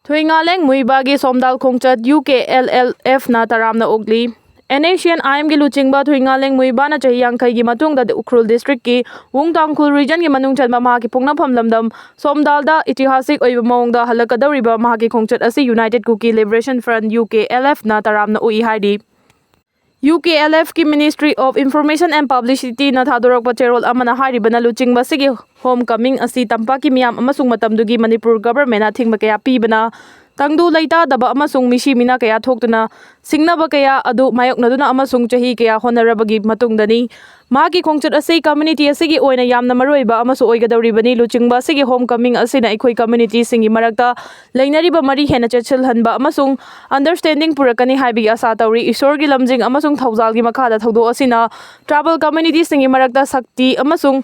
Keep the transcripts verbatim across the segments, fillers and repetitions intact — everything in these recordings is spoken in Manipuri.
ꯊꯨꯏꯉꯥꯂꯦꯡ ꯃꯨꯏꯕꯥꯒꯤ ꯁꯣꯝꯗꯥꯜ ꯈꯣꯡꯆꯠ ꯌꯨ ꯀꯦ ꯑꯦꯜ ꯑꯦꯜ ꯑꯦꯐꯅ ꯇꯔꯥꯝꯅ ꯑꯣꯛꯂꯤ꯫ ꯑꯦꯟ ꯑꯦꯁ ꯁꯤ ꯑꯦꯟ ꯑꯥꯏ ꯑꯦꯝꯒꯤ ꯂꯨꯆꯤꯡꯕ ꯊꯨꯏꯉꯥꯂꯦꯡ ꯃꯨꯏꯕꯥꯅ ꯆꯍꯤ ꯌꯥꯡꯈꯩꯒꯤ ꯃꯇꯨꯡꯗ ꯎꯈ꯭ꯔꯨꯜ ꯗꯤꯁꯇ꯭ꯔꯤꯛꯀꯤ ꯋꯨꯡ ꯇꯥꯡꯈꯨꯜ ꯔꯤꯖꯟꯒꯤ ꯃꯅꯨꯡ ꯆꯟꯕ ꯃꯍꯥꯛꯀꯤ ꯄꯣꯛꯅꯐꯝ ꯂꯝꯗꯝ ꯁꯣꯝꯗꯥꯜꯗ ꯏꯇꯤꯍꯥꯁꯤꯛ ꯑꯣꯏꯕ ꯃꯑꯣꯡꯗ ꯍꯜꯂꯛꯀꯗꯧꯔꯤꯕ ꯃꯍꯥꯛꯀꯤ ꯈꯣꯡꯆꯠ ꯑꯁꯤ United Kuki Liberation Front, U K L ꯑꯦꯐꯅ ꯇꯔꯥꯝꯅ ꯎꯛꯏ ꯍꯥꯏꯔꯤ꯫ ꯌꯨ ꯀꯦ ꯑꯦꯜ ꯑꯦꯐꯀꯤ Ministry of Information and Publicityꯅ ꯊꯥꯗꯣꯔꯛꯄ ꯆꯦꯔꯣꯜ ꯑꯃꯅ ꯍꯥꯏꯔꯤꯕꯅ ꯂꯨꯆꯤꯡꯕ ꯑꯁꯤꯒꯤ ꯍꯣꯝ ꯀꯃꯤꯡ ꯑꯁꯤ ꯇꯝꯄꯥꯛꯀꯤ ꯃꯤꯌꯥꯝ ꯑꯃꯁꯨꯡ ꯃꯇꯝꯗꯨꯒꯤ ꯃꯅꯤꯄꯨꯔ ꯒꯚꯔꯟꯃꯦꯟꯠꯅ ꯑꯊꯤꯡꯕ ꯀꯌꯥ ꯄꯤꯕꯅ ꯇꯪꯗꯨ ꯂꯩꯇꯥꯗꯕ ꯑꯃꯁꯨꯡ ꯃꯤꯁꯤ ꯃꯤꯅꯥ ꯀꯌꯥ ꯊꯣꯛꯇꯨꯅ ꯁꯤꯡꯅꯕ ꯀꯌꯥ ꯑꯗꯨ ꯃꯥꯌꯣꯛꯅꯗꯨꯅ ꯑꯃꯁꯨꯡ ꯆꯍꯤ ꯀꯌꯥ ꯍꯣꯠꯅꯔꯕꯒꯤ ꯃꯇꯨꯡꯗꯅꯤ꯫ ꯃꯍꯥꯛꯀꯤ ꯈꯣꯡꯆꯠ ꯑꯁꯤ ꯀꯝꯃ꯭ꯌꯨꯅꯤꯇꯤ ꯑꯁꯤꯒꯤ ꯑꯣꯏꯅ ꯌꯥꯝꯅ ꯃꯔꯨꯑꯣꯏꯕ ꯑꯃꯁꯨ ꯑꯣꯏꯒꯗꯧꯔꯤꯕꯅꯤ꯫ ꯂꯨꯆꯤꯡꯕ ꯑꯁꯤꯒꯤ ꯍꯣꯝ ꯀꯃꯤꯡ ꯑꯁꯤꯅ ꯑꯩꯈꯣꯏ ꯀꯝꯃ꯭ꯌꯨꯅꯤꯇꯤꯁꯤꯡꯒꯤ ꯃꯔꯛꯇ ꯂꯩꯅꯔꯤꯕ ꯃꯔꯤ ꯍꯦꯟꯅ ꯆꯦꯠꯁꯤꯜꯍꯟꯕ ꯑꯃꯁꯨꯡ ꯑꯟꯗꯔꯁ꯭ꯇꯦꯟꯗꯤꯡ ꯄꯨꯔꯛꯀꯅꯤ ꯍꯥꯏꯕꯒꯤ ꯑꯥꯁꯥ ꯇꯧꯔꯤ꯫ ꯏꯁꯣꯔꯒꯤ ꯂꯝꯖꯤꯡ ꯑꯃꯁꯨꯡ ꯊꯧꯖꯥꯜꯒꯤ ꯃꯈꯥꯗ ꯊꯧꯗꯣꯛ ꯑꯁꯤꯅ ꯇ꯭ꯔꯥꯏꯕꯦꯜ ꯀꯝꯃ꯭ꯌꯨꯅꯤꯇꯤꯁꯤꯡꯒꯤ ꯃꯔꯛꯇ ꯁꯛꯇꯤ ꯑꯃꯁꯨꯡ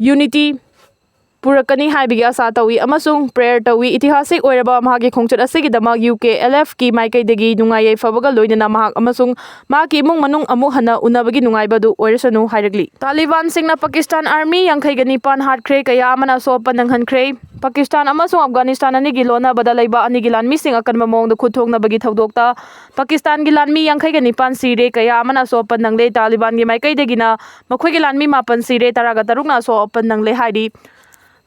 ꯌꯨꯅꯤꯇꯤ ꯄꯨꯔꯛꯀꯅꯤ ꯍꯥꯏꯕꯒꯤ ꯑꯥꯁꯥ ꯇꯧꯏ ꯑꯃꯁꯨꯡ ꯄ꯭ꯔꯦꯌꯔ ꯇꯧꯏ꯫ ꯏꯇꯤꯍꯥꯁꯤꯛ ꯑꯣꯏꯔꯕ ꯃꯍꯥꯛꯀꯤ ꯈꯣꯡꯆꯠ ꯑꯁꯤꯒꯤꯗꯃꯛ ꯌꯨ ꯀꯦ ꯑꯦꯜ ꯑꯦꯐꯀꯤ ꯃꯥꯏꯀꯩꯗꯒꯤ ꯅꯨꯡꯉꯥꯏ ꯌꯥꯏꯐꯕꯒ ꯂꯣꯏꯅꯅ ꯃꯍꯥꯛ ꯑꯃꯁꯨꯡ ꯃꯍꯥꯛꯀꯤ ꯏꯃꯨꯡ ꯃꯅꯨꯡ ꯑꯃꯨꯛ ꯍꯟꯅ ꯎꯅꯕꯒꯤ ꯅꯨꯡꯉꯥꯏꯕ ꯑꯗꯨ ꯑꯣꯏꯔꯁꯅꯨ ꯍꯥꯏꯔꯛꯂꯤ꯫ ꯇꯥꯂꯤꯕꯥꯟꯁꯤꯡꯅ ꯄꯥꯀꯤꯁꯇꯥꯟ ꯑꯥꯔꯃꯤ ꯌꯥꯡꯈꯩꯒ ꯅꯤꯄꯥꯟ ꯍꯥꯠꯈ꯭ꯔꯦ, ꯀꯌꯥ ꯑꯃꯅ ꯑꯁꯣꯛ ꯑꯄꯟ ꯅꯪꯍꯟꯈ꯭ꯔꯦ꯫ ꯄꯥꯀꯤꯁꯇꯥꯟ ꯑꯃꯁꯨꯡ ꯑꯐꯒꯥꯅꯤꯁꯇꯥꯟ ꯑꯅꯤꯒꯤ ꯂꯣꯟꯅꯕꯗ ꯂꯩꯕꯥꯛ ꯑꯅꯤꯒꯤ ꯂꯥꯟꯃꯤꯁꯤꯡ ꯑꯀꯟꯕ ꯃꯑꯣꯡꯗ ꯈꯨꯠ ꯊꯣꯛꯅꯕꯒꯤ ꯊꯧꯗꯣꯛꯇ ꯄꯥꯀꯤꯁꯇꯥꯟꯒꯤ ꯂꯥꯟꯃꯤ ꯌꯥꯡꯈꯩꯒ ꯅꯤꯄꯥꯟ ꯁꯤꯔꯦ, ꯀꯌꯥ ꯑꯃꯅ ꯑꯁꯣꯛ ꯑꯄꯟ ꯅꯪꯂꯦ꯫ ꯇꯥꯂꯤꯕꯥꯟꯒꯤ ꯃꯥꯏꯀꯩꯗꯒꯤꯅ ꯃꯈꯣꯏꯒꯤ ꯂꯥꯟꯃꯤ ꯃꯥꯄꯟ ꯁꯤꯔꯦ, ꯇꯔꯥꯒ ꯇꯔꯨꯛꯅ ꯑꯁꯣꯛ ꯑꯄꯟ ꯅꯪꯂꯦ ꯍꯥꯏꯔꯤ꯫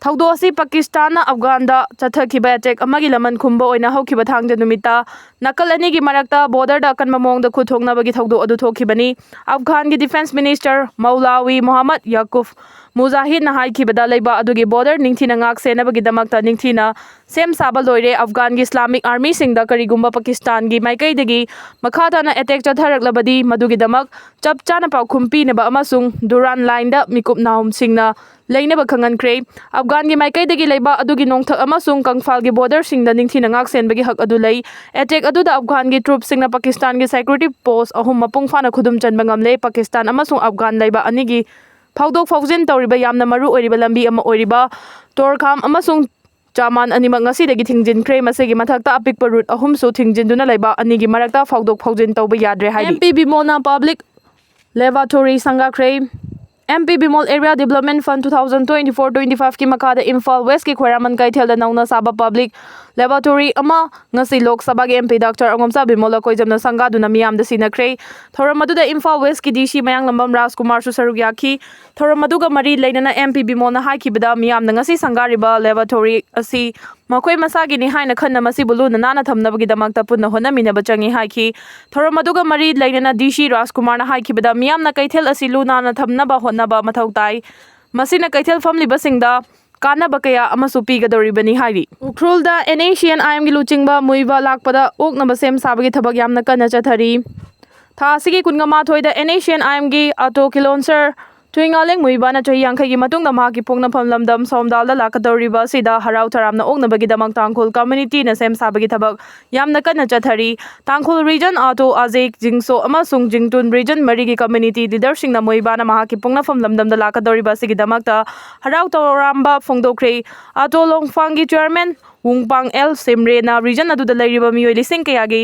ꯊꯧꯗꯣꯛ ꯑꯁꯤ ꯄꯥꯀꯤꯁꯇꯥꯟꯅ ꯑꯐꯒꯥꯟꯗ ꯆꯠꯊꯈꯤꯕ ꯑꯦꯇꯦꯛ ꯑꯃꯒꯤ ꯂꯃꯟ ꯈꯨꯝꯕ ꯑꯣꯏꯅ ꯍꯧꯈꯤꯕ ꯊꯥꯡꯖ ꯅꯨꯃꯤꯠꯇ ꯅꯥꯀꯜ ꯑꯅꯤꯒꯤ ꯃꯔꯛꯇ ꯕꯣꯔꯗꯔꯗ ꯑꯀꯟꯕ ꯃꯑꯣꯡꯗ ꯈꯨꯠ ꯊꯣꯛꯅꯕꯒꯤ ꯊꯧꯗꯣꯛ ꯑꯗꯨ ꯊꯣꯛꯈꯤꯕꯅꯤ꯫ ꯑꯐꯒꯥꯟꯒꯤ ꯗꯤꯐꯦꯟꯁ ꯃꯤꯅꯤꯁꯇꯔ ꯃꯧꯂꯥꯋꯤ ꯃꯣꯍꯥꯃꯗ ꯌꯥꯀꯨꯐ ꯃꯨꯖꯥꯍꯤꯗꯅ ꯍꯥꯏꯈꯤꯕꯗ, ꯂꯩꯕꯥꯛ ꯑꯗꯨꯒꯤ ꯕꯣꯔꯗꯔ ꯅꯤꯡꯊꯤꯅ ꯉꯥꯛ ꯁꯦꯟꯅꯕꯒꯤꯗꯃꯛꯇ ꯅꯤꯡꯊꯤꯅ ꯁꯦꯝ ꯁꯥꯕ ꯂꯣꯏꯔꯦ꯫ ꯑꯐꯒꯥꯟꯒꯤ ꯏꯁꯂꯥꯃꯤꯛ ꯑꯥꯔꯃꯤꯁꯤꯡꯗ ꯀꯔꯤꯒꯨꯝꯕ ꯄꯥꯀꯤꯁꯇꯥꯟꯒꯤ ꯃꯥꯏꯀꯩꯗꯒꯤ ꯃꯈꯥ ꯇꯥꯅ ꯑꯦꯇꯦꯛ ꯆꯠꯊꯔꯛꯂꯕꯗꯤ, ꯃꯗꯨꯒꯤꯗꯃꯛ ꯆꯞ ꯆꯥꯅ ꯄꯥꯎꯈꯨꯝ ꯄꯤꯅꯕ ꯑꯃꯁꯨꯡ ꯗꯨꯔꯥꯟ ꯂꯥꯏꯟꯗ ꯃꯤꯀꯨꯞ ꯅꯥꯍꯨꯝꯁꯤꯡꯅ ꯂꯩꯅꯕ ꯈꯪꯍꯟꯈ꯭ꯔꯦ꯫ ꯑꯐꯒꯥꯟꯒꯤ ꯃꯥꯏꯀꯩꯗꯒꯤ ꯂꯩꯕꯥꯛ ꯑꯗꯨꯒꯤ ꯅꯣꯡꯊꯛ ꯑꯃꯁꯨꯡ ꯀꯪꯐꯥꯜꯒꯤ ꯕꯣꯔꯗꯔꯁꯤꯡꯗ ꯅꯤꯡꯊꯤꯅ ꯉꯥꯛ ꯁꯦꯟꯕꯒꯤ ꯍꯛ ꯑꯗꯨ ꯂꯩ꯫ ꯑꯦꯇꯦꯛ ꯑꯗꯨꯗ ꯑꯐꯒꯥꯟꯒꯤ ꯇ꯭ꯔꯨꯞꯁꯤꯡꯅ ꯄꯥꯀꯤꯁꯇꯥꯟꯒꯤ ꯁꯦꯀ꯭ꯌꯨꯔꯤꯇꯤ ꯄꯣꯁ ꯑꯍꯨꯝ ꯃꯄꯨꯡ ꯐꯥꯅ ꯈꯨꯗꯨꯝ ꯆꯟꯕ ꯉꯝꯂꯦ꯫ ꯄꯥꯀꯤꯁꯇꯥꯟ ꯑꯃꯁꯨꯡ ꯑꯐꯒꯥꯟ ꯂꯩꯕꯥꯛ ꯑꯅꯤꯒꯤ ꯐꯥꯎꯗꯣꯛ ꯐꯥꯎꯖꯤꯟ ꯇꯧꯔꯤꯕ ꯌꯥꯝꯅ ꯃꯔꯨ ꯑꯣꯏꯔꯤꯕ ꯂꯝꯕꯤ ꯑꯃ ꯑꯣꯏꯔꯤꯕ ꯇꯣꯔꯈꯥꯝ ꯑꯃꯁꯨꯡ ꯆꯥꯃꯥꯟ ꯑꯅꯤꯃꯛ ꯉꯁꯤꯗꯒꯤ ꯊꯤꯡꯖꯤꯟꯈ꯭ꯔꯦ꯫ ꯃꯁꯤꯒꯤ ꯃꯊꯛꯇ ꯑꯄꯤꯛꯄ ꯔꯨꯠ ꯑꯍꯨꯝꯁꯨ ꯊꯤꯡꯖꯤꯟꯗꯨꯅ ꯂꯩꯕꯥꯛ ꯑꯅꯤꯒꯤ ꯃꯔꯛꯇ ꯐꯥꯎꯗꯣꯛ ꯐꯥꯎꯖꯤꯟ ꯇꯧꯕ ꯌꯥꯗ꯭ꯔꯦ ꯍꯥꯏꯔꯤ꯫ ꯑꯦꯝ ꯄꯤ ꯕꯤꯃꯣꯜꯅ ꯄꯕ꯭ꯂꯤꯛ ꯂꯦꯕꯣꯔꯦꯇꯣꯔꯤ ꯁꯪꯒꯥꯈ꯭ꯔꯦ꯫ M P Bimol area development fund two thousand twenty-four twenty-fiveꯀꯤ ꯃꯈꯥꯗ ꯏꯝꯐꯥꯜ ꯋꯦꯁꯀꯤ ꯈ꯭ꯋꯥꯏꯔꯥꯃꯟ ꯀꯩꯊꯦꯜꯗ ꯅꯧꯅ ꯁꯥꯕ ꯄꯕ꯭ꯂꯤꯛ ꯂꯦꯕꯣꯔꯦꯇꯣꯔꯤ ꯑꯃ ꯉꯁꯤ ꯂꯣꯛ ꯁꯚꯥꯒꯤ M P Doctor ꯑꯉꯣꯝꯆꯥ ꯕꯤꯃꯣꯜ ꯑꯀꯣꯏꯖꯝꯅ ꯁꯪꯒꯥꯗꯨꯅ ꯃꯤꯌꯥꯝꯗ ꯁꯤꯟꯅꯈ꯭ꯔꯦ꯫ ꯊꯧꯔꯝ ꯑꯗꯨꯗ ꯏꯝꯐꯥꯜ ꯋꯦꯁꯀꯤ D C ꯃꯌꯥꯡꯂꯝꯕꯝ ꯔꯥꯖꯀꯨꯃꯥꯔꯁꯨ ꯁꯔꯨꯛ ꯌꯥꯈꯤ꯫ ꯊꯧꯔꯝ ꯑꯗꯨꯒ ꯃꯔꯤ ꯂꯩꯅꯅ M P ꯕꯤꯃꯣꯜꯅ ꯍꯥꯏꯈꯤꯕꯗ, ꯃꯤꯌꯥꯝꯅ ꯉꯁꯤ ꯁꯪꯒꯥꯔꯤꯕ ꯂꯦꯕꯣꯔꯦꯇꯣꯔꯤ ꯑꯁꯤ ꯃꯈꯣꯏ ꯃꯁꯥꯒꯤꯅꯤ ꯍꯥꯏꯅ ꯈꯟꯅ ꯃꯁꯤꯕꯨ ꯂꯨꯅ ꯅꯥꯟꯅ ꯊꯝꯅꯕꯒꯤꯗꯃꯛꯇ ꯄꯨꯟꯅ ꯍꯣꯠꯅꯃꯤꯟꯅꯕ ꯆꯪꯏ ꯍꯥꯏꯈꯤ꯫ ꯊꯧꯔꯝ ꯑꯗꯨꯒ ꯃꯔꯤ ꯂꯩꯅꯅ D C ꯔꯥꯖꯀꯨꯃꯥꯔꯅ ꯍꯥꯏꯈꯤꯕꯗ, ꯃꯤꯌꯥꯝꯅ ꯀꯩꯊꯦꯜ ꯑꯁꯤ ꯂꯨ ꯅꯥꯟꯅ ꯊꯝꯅꯕ ꯍꯣꯠꯅꯕ ꯃꯊꯧ ꯇꯥꯏ꯫ ꯃꯁꯤꯅ ꯀꯩꯊꯦꯜ ꯐꯝꯂꯤꯕꯁꯤꯡꯗ ꯀꯥꯟꯅꯕ ꯀꯌꯥ ꯑꯃꯁꯨ ꯄꯤꯒꯗꯧꯔꯤꯕꯅꯤ ꯍꯥꯏꯔꯤ꯫ ꯎꯈ꯭ꯔꯨꯜꯗ N H C N I M ꯒꯤ ꯂꯨꯆꯤꯡꯕ ꯃꯨꯏꯕ ꯂꯥꯛꯄꯗ ꯑꯣꯛꯅꯕ ꯁꯦꯝ ꯁꯥꯕꯒꯤ ꯊꯕꯛ ꯌꯥꯝꯅ ꯀꯟꯅ ꯆꯠꯊꯔꯤ꯫ ꯊꯥ ꯑꯁꯤꯒꯤ ꯀꯨꯟꯃꯉꯥꯊꯣꯏꯗ N H C N I M ꯒꯤ ꯑꯇꯣ ꯀꯤꯂꯣꯟꯁꯔ ꯊꯨꯏꯉꯥꯂꯦꯡ ꯃꯨꯏꯕꯥꯅ ꯆꯍꯤ ꯌꯥꯡꯈꯩꯒꯤ ꯃꯇꯨꯡꯗ ꯃꯍꯥꯛꯀꯤ ꯄꯣꯛꯅꯐꯝ ꯂꯝꯗꯝ ꯁꯣꯝꯗꯥꯜꯗ ꯂꯥꯛꯀꯗꯧꯔꯤꯕ ꯑꯁꯤꯗ ꯍꯔꯥꯎ ꯇꯔꯥꯝꯅ ꯑꯣꯛꯅꯕꯒꯤꯗꯃꯛ ꯇꯥꯡꯈꯨꯜ ꯀꯝꯃ꯭ꯌꯨꯅꯤꯇꯤꯅ ꯁꯦꯝ ꯁꯥꯕꯒꯤ ꯊꯕꯛ ꯌꯥꯝꯅ ꯀꯟꯅ ꯆꯠꯊꯔꯤ꯫ ꯇꯥꯡꯈꯨꯜ ꯔꯤꯖꯟ ꯑꯇꯣ ꯑꯖꯦꯛ ꯖꯤꯡꯁꯣ ꯑꯃꯁꯨꯡ ꯖꯤꯡꯇꯨꯟ ꯔꯤꯖꯟ ꯃꯔꯤꯒꯤ ꯀꯝꯃ꯭ꯌꯨꯅꯤꯇꯤ ꯂꯤꯗꯔꯁꯤꯡꯅ ꯃꯨꯏꯕꯥꯅ ꯃꯍꯥꯛꯀꯤ ꯄꯣꯛꯅꯐꯝ ꯂꯝꯗꯝꯗ ꯂꯥꯛꯀꯗꯧꯔꯤꯕ ꯑꯁꯤꯒꯤꯗꯃꯛꯇ ꯍꯔꯥꯎ ꯇꯔꯥꯝꯕ ꯐꯣꯡꯗꯣꯛꯈ꯭ꯔꯦ꯫ ꯑꯇꯣ ꯂꯣꯡꯐꯥꯡꯒꯤ ꯆꯤꯌꯔꯃꯦꯟ ꯋꯨꯡꯄꯥꯡ ꯑꯦꯜ ꯁꯤꯝꯔꯦꯅ ꯔꯤꯖꯟ ꯑꯗꯨꯗ ꯂꯩꯔꯤꯕ ꯃꯤꯑꯣꯏ ꯂꯤꯁꯤꯡ ꯀꯌꯥꯒꯤ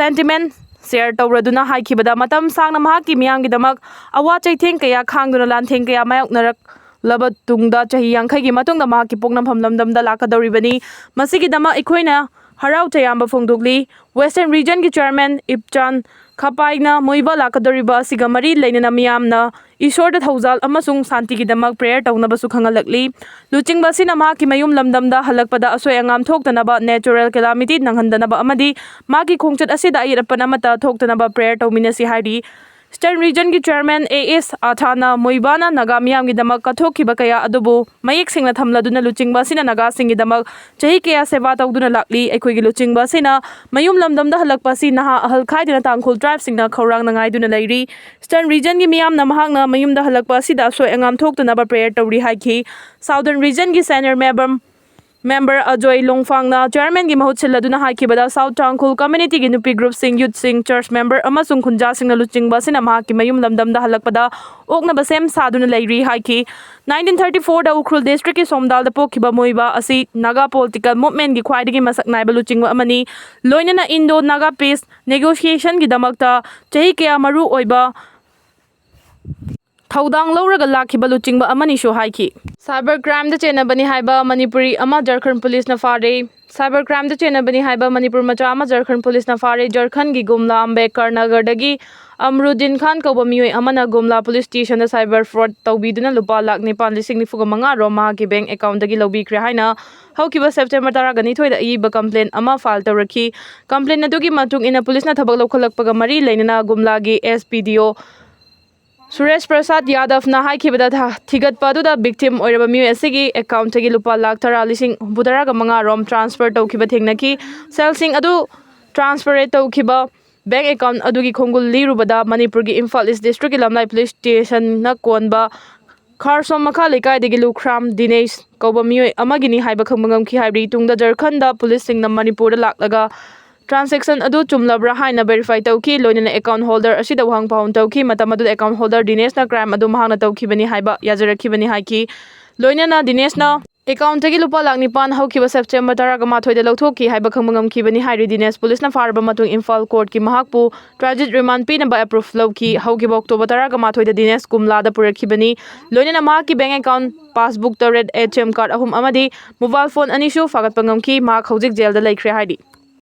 ꯁꯦꯟꯇꯤꯃꯦꯟ ꯁꯦꯌꯔ ꯇꯧꯔꯗꯨꯅ ꯍꯥꯏꯈꯤꯕꯗ, ꯃꯇꯝ ꯁꯥꯡꯅ ꯃꯍꯥꯛꯀꯤ ꯃꯤꯌꯥꯝꯒꯤꯗꯃꯛ ꯑꯋꯥ ꯆꯩꯊꯦꯡ ꯀꯌꯥ ꯈꯥꯡꯗꯨꯅ ꯂꯥꯟꯊꯦꯡ ꯀꯌꯥ ꯃꯥꯌꯣꯛꯅꯔꯛꯂꯕ ꯇꯨꯡꯗ, ꯆꯍꯤ ꯌꯥꯡꯈꯩꯒꯤ ꯃꯇꯨꯡꯗ ꯃꯍꯥꯛꯀꯤ ꯄꯣꯛꯅꯐꯝ ꯂꯝꯗꯝꯗ ꯂꯥꯛꯀꯗꯧꯔꯤꯕꯅꯤ꯫ ꯃꯁꯤꯒꯤꯗꯃꯛ ꯑꯩꯈꯣꯏꯅ ꯍꯔꯥꯎ ꯇꯌꯥꯝꯕ ꯐꯣꯡꯗꯣꯛꯂꯤ꯫ ꯋꯦꯁꯇꯔꯟ ꯔꯤꯖꯟꯒꯤ ꯆꯤꯌꯔꯃꯦꯟ ꯏꯞꯆꯥꯟ ꯈꯄꯥꯏꯅ ꯃꯨꯏꯕ ꯂꯥꯛꯀꯗꯧꯔꯤꯕ ꯑꯁꯤꯒ ꯃꯔꯤ ꯂꯩꯅꯅ ꯃꯤꯌꯥꯝꯅ ꯏꯁꯣꯔꯗ ꯊꯧꯖꯥꯜ ꯑꯃꯁꯨꯡ ꯁꯥꯟꯇꯤꯒꯤꯗꯃꯛ ꯄ꯭ꯔꯦꯌꯔ ꯇꯧꯅꯕꯁꯨ ꯈꯪꯍꯜꯂꯛꯂꯤ꯫ ꯂꯨꯆꯤꯡꯕ ꯑꯁꯤꯅ ꯃꯍꯥꯛꯀꯤ ꯃꯌꯨꯝ ꯂꯝꯗꯝꯗ ꯍꯜꯂꯛꯄꯗ ꯑꯁꯣꯏ ꯑꯉꯥꯝ ꯊꯣꯛꯇꯅꯕ, ꯅꯦꯆꯔꯦꯜ ꯀꯦꯂꯥꯃꯤꯇꯤ ꯅꯪꯍꯟꯗꯅꯕ ꯑꯃꯗꯤ ꯃꯍꯥꯛꯀꯤ ꯈꯣꯡꯆꯠ ꯑꯁꯤꯗ ꯑꯌꯦꯠ ꯑꯄꯟ ꯑꯃꯠꯇ ꯊꯣꯛꯇꯅꯕ ꯄ꯭ꯔꯦꯌꯔ ꯇꯧꯃꯤꯟꯅꯁꯤ ꯍꯥꯏꯔꯤ꯫ ꯏꯁꯇꯔꯟ ꯔꯤꯖꯟꯒꯤ ꯆꯤꯌꯔꯃꯦꯟ ꯑꯦ ꯑꯦꯁ ꯑꯊꯥꯅ ꯃꯨꯏꯕꯥꯅ ꯅꯥꯒꯥ ꯃꯤꯌꯥꯝꯒꯤꯗꯃꯛ ꯀꯠꯊꯣꯛꯈꯤꯕ ꯀꯌꯥ ꯑꯗꯨꯕꯨ ꯃꯌꯦꯛ ꯁꯦꯡꯅ ꯊꯝꯂꯗꯨꯅ, ꯂꯨꯆꯤꯡꯕ ꯑꯁꯤꯅ ꯅꯥꯒꯥꯁꯤꯡꯒꯤꯗꯃꯛ ꯆꯍꯤ ꯀꯌꯥ ꯁꯦꯕꯥ ꯇꯧꯗꯨꯅ ꯂꯥꯛꯂꯤ꯫ ꯑꯩꯈꯣꯏꯒꯤ ꯂꯨꯆꯤꯡꯕ ꯑꯁꯤꯅ ꯃꯌꯨꯝ ꯂꯝꯗꯝꯗ ꯍꯜꯂꯛꯄ ꯑꯁꯤ ꯅꯍꯥ ꯑꯍꯜ ꯈꯥꯏꯗꯅ ꯇꯥꯡꯈꯨꯜ ꯇ꯭ꯔꯥꯏꯕꯁꯤꯡꯅ ꯈꯧꯔꯥꯡꯅ ꯉꯥꯏꯗꯨꯅ ꯂꯩꯔꯤ꯫ ꯏꯁꯇꯔꯟ ꯔꯤꯖꯟꯒꯤ ꯃꯤꯌꯥꯝꯅ ꯃꯍꯥꯛꯅ ꯃꯌꯨꯝꯗ ꯍꯜꯂꯛꯄ ꯑꯁꯤꯗ ꯑꯁꯣꯏ ꯑꯉꯥꯝ ꯊꯣꯛꯇꯅꯕ ꯄ꯭ꯔꯦꯌꯔ ꯇꯧꯔꯤ ꯍꯥꯏꯈꯤ꯫ Southern ꯔꯤꯖꯟꯒꯤ senior member member Ajoy ꯂꯣꯡꯐꯥꯡꯅ ꯆꯤꯌꯔꯃꯦꯟꯒꯤ ꯃꯍꯨꯠ ꯁꯤꯜꯂꯗꯨꯅ ꯍꯥꯏꯈꯤꯕꯗ, ꯁꯥꯎꯠ ꯇꯥꯡꯈꯨꯜ ꯀꯝꯃ꯭ꯌꯨꯅꯤꯇꯤꯒꯤ ꯅꯨꯄꯤ ꯒ꯭ꯔꯨꯞꯁꯤꯡ, ꯌꯨꯠꯁꯤꯡ, ꯆꯔꯆ ꯃꯦꯝꯕꯔ ꯑꯃꯁꯨꯡ ꯈꯨꯟꯖꯥꯁꯤꯡꯅ ꯂꯨꯆꯤꯡꯕ ꯑꯁꯤꯅ ꯃꯍꯥꯛꯀꯤ ꯃꯌꯨꯝ ꯂꯝꯗꯝꯗ ꯍꯜꯂꯛꯄꯗ ꯑꯣꯛꯅꯕ ꯁꯦꯝ ꯁꯥꯗꯨꯅ ꯂꯩꯔꯤ ꯍꯥꯏꯈꯤ꯫ Nineteen thirty fourꯗ ꯎꯈ꯭ꯔꯨꯜ ꯗꯤꯁꯇ꯭ꯔꯤꯛꯀꯤ ꯁꯣꯝꯗꯥꯜꯗ ꯄꯣꯛꯈꯤꯕ ꯃꯨꯏꯕꯥ ꯑꯁꯤ ꯅꯥꯒꯥ ꯄꯣꯂꯤꯇꯤꯀꯦꯜ ꯃꯨꯚꯃꯦꯟꯒꯤ ꯈ꯭ꯋꯥꯏꯗꯒꯤ ꯃꯁꯛ ꯅꯥꯏꯕ ꯂꯨꯆꯤꯡꯕ ꯑꯃꯅꯤ꯫ ꯂꯣꯏꯅꯅ ꯏꯟꯗꯣ ꯅꯥꯒꯥ ꯄꯤꯁ ꯅꯦꯒꯣꯁꯤꯌꯦꯁꯟꯒꯤꯗꯃꯛꯇ ꯆꯍꯤ ꯀꯌꯥ ꯃꯔꯨ ꯑꯣꯏꯕ ꯊꯧꯗꯥꯡ ꯂꯧꯔꯒ ꯂꯥꯛꯈꯤꯕ ꯂꯨꯆꯤꯡꯕ ꯑꯃꯅꯤꯁꯨ ꯍꯥꯏꯈꯤ꯫ ꯁꯥꯏꯕꯔ ꯀ꯭ꯔꯥꯏꯝꯗ ꯆꯦꯟꯅꯕꯅꯤ ꯍꯥꯏꯕ ꯃꯅꯤꯄꯨꯔꯤ ꯑꯃ ꯖꯔꯈꯟ ꯄꯨꯂꯤꯁꯅ ꯐꯥꯔꯦ꯫ ꯁꯥꯏꯕꯔ ꯀ꯭ꯔꯥꯏꯝꯗ ꯆꯦꯟꯅꯕꯅꯤ ꯍꯥꯏꯕ ꯃꯅꯤꯄꯨꯔ ꯃꯆꯥ ꯑꯃ ꯖꯔꯈꯟ ꯄꯨꯂꯤꯁꯅ ꯐꯥꯔꯦ꯫ ꯖꯔꯈꯟꯒꯤ ꯒꯨꯝꯂꯥ ꯑꯝꯕꯦꯗꯀꯔ ꯅꯒꯔꯗꯒꯤ ꯑꯃꯔꯨꯗꯤꯟ ꯈꯥꯟ ꯀꯧꯕ ꯃꯤꯑꯣꯏ ꯑꯃꯅ ꯒꯨꯝꯂꯥ ꯄꯨꯂꯤꯁ ꯁ꯭ꯇꯦꯁꯟꯗ ꯁꯥꯏꯕꯔ ꯐ꯭ꯔꯣꯗ ꯇꯧꯕꯤꯗꯨꯅ ꯂꯨꯄꯥ ꯂꯥꯈ ꯅꯤꯄꯥꯟ ꯂꯤꯁꯤꯡ ꯅꯤꯐꯨꯒ ꯃꯉꯥ ꯔꯣꯝ ꯃꯍꯥꯛꯀꯤ ꯕꯦꯡꯛ ꯑꯦꯀꯥꯎꯟꯠꯇꯒꯤ ꯂꯧꯕꯤꯈ꯭ꯔꯦ ꯍꯥꯏꯅ ꯍꯧꯈꯤꯕ ꯁꯦꯞꯇꯦꯝꯕꯔ ꯇꯔꯥꯒ ꯅꯤꯊꯣꯏꯗ ꯑꯏꯕ ꯀꯝꯄ꯭ꯂꯦꯟ ꯑꯃ ꯐꯥꯏꯜ ꯇꯧꯔꯛꯈꯤ꯫ ꯀꯝꯄ꯭ꯂꯦꯟ ꯑꯗꯨꯒꯤ ꯃꯇꯨꯡ ꯏꯟꯅ ꯄꯨꯂꯤꯁꯅ ꯊꯕꯛ ꯂꯧꯈꯠꯂꯛꯄꯒ ꯃꯔꯤ ꯂꯩꯅꯅ ꯒꯨꯝꯂꯥꯒꯤ ꯑꯦꯁ ꯄꯤ ꯗꯤ ꯑꯣ ꯁꯨꯔꯦꯁ ꯄ꯭ꯔꯁꯥꯗ ꯌꯥꯗꯚꯅ ꯍꯥꯏꯈꯤꯕꯗ, ꯊ-, ꯊꯤꯒꯠꯄ ꯑꯗꯨꯗ ꯚꯤꯛꯇꯤꯝ ꯑꯣꯏꯔꯕ ꯃꯤꯑꯣꯏ ꯑꯁꯤꯒꯤ ꯑꯦꯀꯥꯎꯟꯠꯇꯒꯤ ꯂꯨꯄꯥ ꯂꯥꯈ ꯇꯔꯥ ꯂꯤꯁꯤꯡ ꯍꯨꯝꯐꯨꯇꯔꯥꯒ ꯃꯉꯥ ꯔꯣꯝ ꯇ꯭ꯔꯥꯟꯁꯐꯔ ꯇꯧꯈꯤꯕ ꯊꯦꯡꯅꯈꯤ꯫ ꯁꯦꯜꯁꯤꯡ ꯑꯗꯨ ꯇ꯭ꯔꯥꯟꯁꯐꯔ ꯇꯧꯈꯤꯕ ꯕꯦꯡꯛ ꯑꯦꯀꯥꯎꯟꯠ ꯑꯗꯨꯒꯤ ꯈꯣꯡꯒꯨꯜ ꯂꯤꯔꯨꯕꯗ ꯃꯅꯤꯄꯨꯔꯒꯤ ꯏꯝꯐꯥꯜ ꯏꯁ ꯗꯤꯁꯇ꯭ꯔꯤꯛꯀꯤ ꯂꯝꯂꯥꯏ ꯄꯨꯂꯤꯁ ꯁ꯭ꯇꯦꯁꯟꯅ ꯀꯣꯟꯕ ꯈꯥꯔꯁꯣꯝ ꯃꯈꯥ ꯂꯩꯀꯥꯏꯗꯒꯤ ꯂꯨꯈ꯭ꯔꯥꯝ ꯗꯤꯅꯦꯁ ꯀꯧꯕ ꯃꯤꯑꯣꯏ ꯑꯃꯒꯤꯅꯤ ꯍꯥꯏꯕ ꯈꯪꯕ ꯉꯝꯈꯤ ꯍꯥꯏꯔꯤ꯫ ꯇꯨꯡꯗ ꯖꯔꯈꯟꯗ ꯄꯨꯂꯤꯁꯁꯤꯡꯅ ꯃꯅꯤꯄꯨꯔꯗ ꯂꯥꯛꯂꯒ ꯇ꯭ꯔꯥꯟꯁꯦꯛꯁꯟ ꯑꯗꯨ ꯆꯨꯝꯂꯕ꯭ꯔꯥ ꯍꯥꯏꯅ ꯚꯦꯔꯤꯐꯥꯏ ꯇꯧꯈꯤ꯫ ꯂꯣꯏꯅꯅ ꯑꯦꯀꯥꯎꯟꯠ ꯍꯣꯜꯗꯔ ꯑꯁꯤꯗ ꯋꯥꯍꯪ ꯄꯥꯎꯍꯪ ꯇꯧꯈꯤ꯫ ꯃꯇꯝ ꯑꯗꯨꯗ ꯑꯦꯀꯥꯎꯟꯠ ꯍꯣꯜꯗꯔ ꯗꯤꯅꯦꯁꯅ ꯀ꯭ꯔꯥꯏꯝ ꯑꯗꯨ ꯃꯍꯥꯛꯅ ꯇꯧꯈꯤꯕꯅꯤ ꯍꯥꯏꯕ ꯌꯥꯖꯔꯛꯈꯤꯕꯅꯤ ꯍꯥꯏꯈꯤ꯫ ꯂꯣꯏꯅꯅ ꯗꯤꯅꯦꯁꯅ ꯑꯦꯀꯥꯎꯟꯠꯇꯒꯤ ꯂꯨꯄꯥ ꯂꯥꯈ ꯅꯤꯄꯥꯟ ꯍꯧꯈꯤꯕ ꯁꯦꯞꯇꯦꯝꯕꯔ ꯇꯔꯥꯒ ꯃꯥꯊꯣꯏꯗ ꯂꯧꯊꯣꯛꯈꯤ ꯍꯥꯏꯕ ꯈꯪꯕ ꯉꯝꯈꯤꯕꯅꯤ ꯍꯥꯏꯔꯤ꯫ ꯗꯤꯅꯦꯁ ꯄꯨꯂꯤꯁꯅ ꯐꯥꯔꯕ ꯃꯇꯨꯡ ꯏꯝꯐꯥꯜ ꯀꯣꯔꯠꯀꯤ ꯃꯍꯥꯛꯄꯨ ꯇ꯭ꯔꯥꯟꯖꯤꯠ ꯔꯤꯃꯥꯟꯗ ꯄꯤꯅꯕ ꯑꯦꯄ꯭ꯔꯨꯚ ꯂꯧꯈꯤ꯫ ꯍꯧꯈꯤꯕ ꯑꯣꯛꯇꯣꯕꯔ ꯇꯔꯥꯒ ꯃꯥꯊꯣꯏꯗ ꯗꯤꯅꯦꯁ ꯒꯨꯝꯂꯥꯗ ꯄꯨꯔꯛꯈꯤꯕꯅꯤ꯫ ꯂꯣꯏꯅꯅ ꯃꯍꯥꯛꯀꯤ ꯕꯦꯡꯛ ꯑꯦꯀꯥꯎꯟꯠ, ꯄꯥꯁꯕꯨꯛꯇ ꯔꯦꯗ ꯑꯦ ꯇꯤ ꯑꯦꯝ ꯀꯥꯔꯗ ꯑꯍꯨꯝ ꯑꯃꯗꯤ ꯃꯣꯕꯥꯏꯜ ꯐꯣꯟ ꯑꯅꯤꯁꯨ ꯐꯥꯒꯠꯄ ꯉꯝꯈꯤ꯫ ꯃꯍꯥꯛ ꯍꯧꯖꯤꯛ ꯖꯦꯜꯗ ꯂꯩꯈ꯭ꯔꯦ ꯍꯥꯏꯔꯤ꯫